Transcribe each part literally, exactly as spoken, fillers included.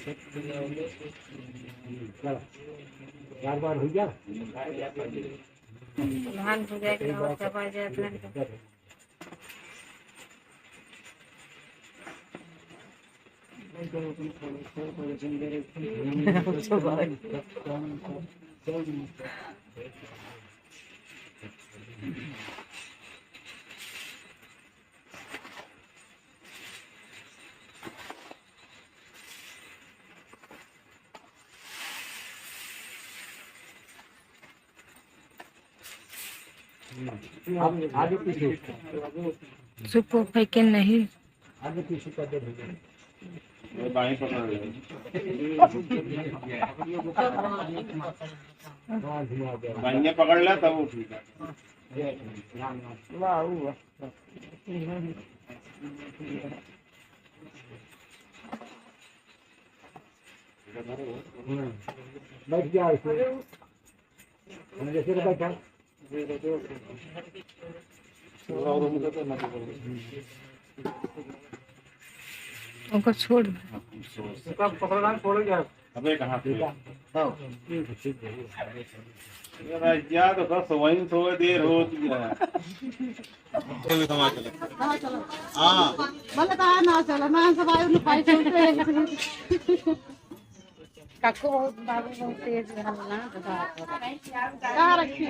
चला, बार बार हो गया। धान हो जाए के बाद दबा जाए अपने। आप आगे पीछे। सुपो फेंके नहीं। आगे पीछे कर दे भैया। ये बाएं पकड़ ले। बाएं पकड़ ले तब वो ठीक है। वाह, वाह। हम्म। बैठ जा ऐसे। हाँ, जैसे बैठा। उनको छोड़। उनका पकड़ना, छोड़ दे। अबे कहाँ पे? हाँ। ये रह गया तो बस वहीं सोए देर होती है। चलो, कहाँ चलो? कहाँ चलो? हाँ। बोले कहाँ ना चलो, ना सब आए, उन्हें पाई चलते हैं। काको बहुत बाबू बहुत तेज रहल ना। कहाँ रखी?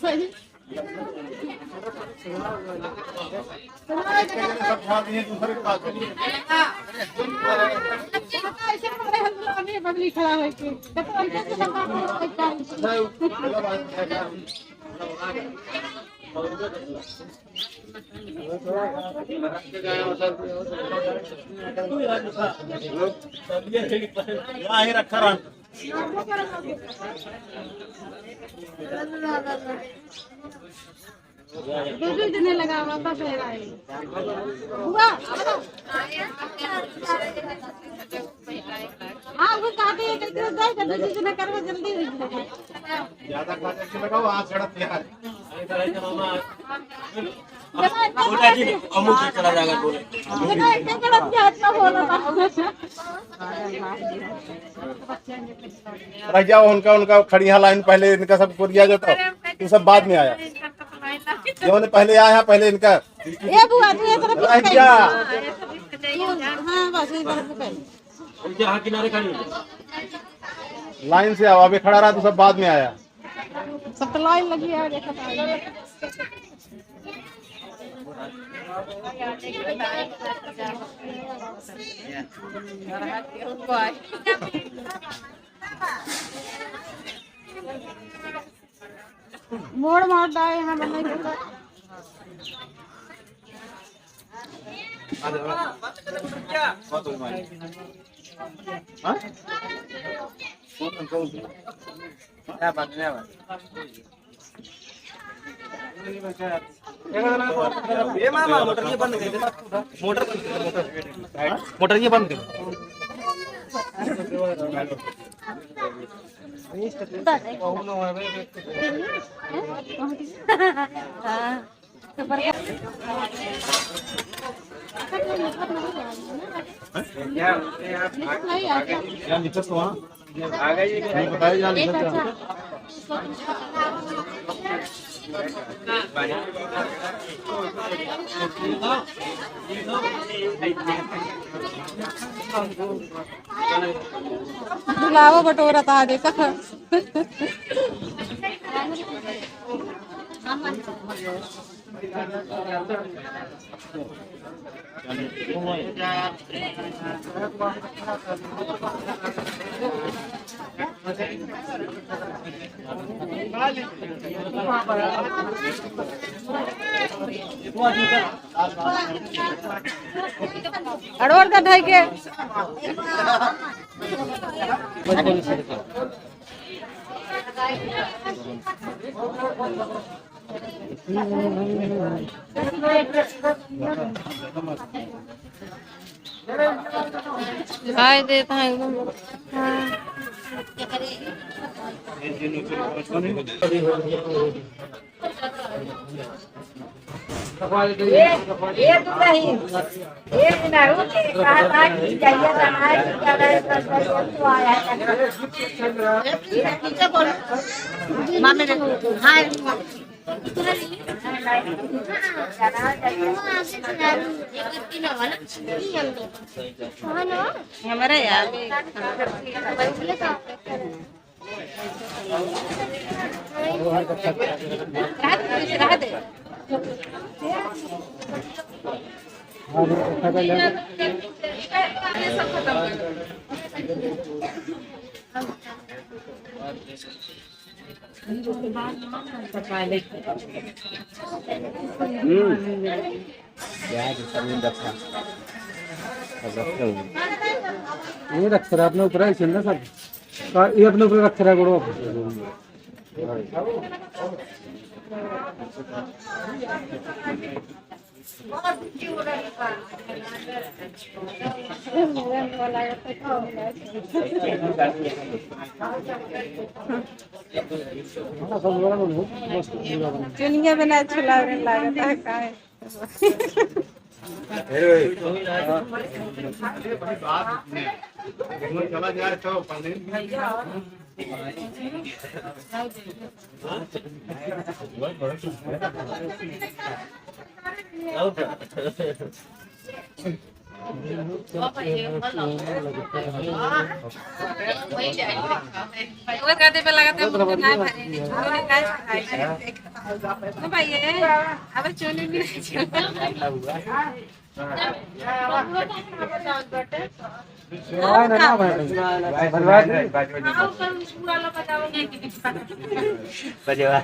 सही। यहाँ ही रखा रहा। दूसरे दिन लगा हुआ था, फिर आई। हुआ? हाँ, वो कहते हैं कि दे दे, दूसरे दिन करवा जल्दी हुई। ज्यादा खा के लगाओ, हाथ झड़प गया। छोटा जी, अमुक से चला जाएगा, बोले। रह जाओ, उनका, उनका खड़िया लाइन पहले इनका सब को दिया जाता, ये सब बाद में आया। जो ने पहले आया, पहले इनका ये बुआ, तू ये तरफ रह जा। हाँ, बस ये तरफ पहले। यहाँ किनारे खड़ी हो। लाइन से आओ, अभी खड़ा रहा तो सब बाद में आया। सब तो लाइन लगी है, देखो तो। मोड़ मार डाए यहाँ बने के तो। हाँ? क्या बात, क्या बात। ये मामा, मोटर ये बंद कर दे। मोटर बंद कर दे, मोटर। मोटर ये बंद कर। हाँ। क्या निकल तो वहाँ? आ गई। नहीं, बताइए, यहाँ लिखा क्या? बुलाओ बटोरा तो आगे का। अड़ोर का धई के। खाए देत हैं एकदम। हाँ। ये, ये दुलहिन, ये बिना रुके कहा था कि जहिया जमाए कि क्या करे, तो जहिया तो आया था। माँ मेरे, हाँ। हमारा यार। हम्म। प्याज, सब्जी रखा। सब रखे हुए। ये रख, सर, आपने ऊपर ही छिलना, सर। का, ये अपने ऊपर रख रहा है, गुड़ो। चुनिया में ना छुलावे लागत है, काहे? चला जाए तो पहले। वो कहते पे लगाते हैं, मुझे ना भाई, नहीं, छोड़ो, नहीं, काहे से खाए? तो भाई, ये, अब चुनी नहीं, चुनी। ना, ना, ना, भाई, भाई, भाई। बजवा।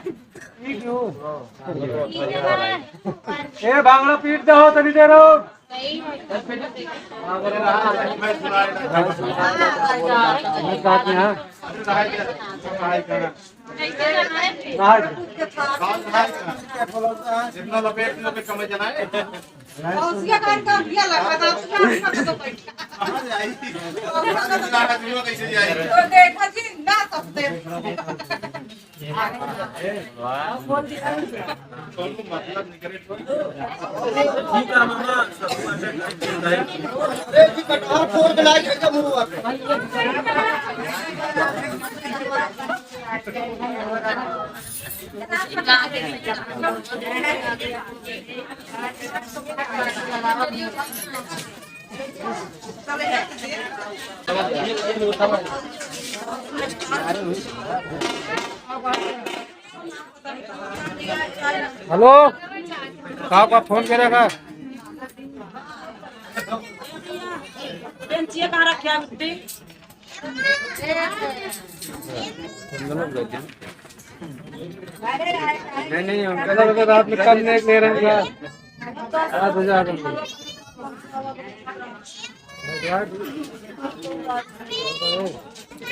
ए, भांगड़ा पीट दो, तनी देर और। जितना लपेट लो, कम चलाए। हेलो, का, का फोन करे का? बेंचिया कहाँ रखे हैं, गुड्डी? नहीं, नहीं, अंकल, अगर रात में कम नहीं ले रहे हैं, सात हजार रुपये।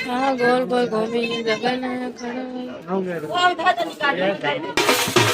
हाँ, गोल गोल घूमी, जगह नहीं है, खड़ा है।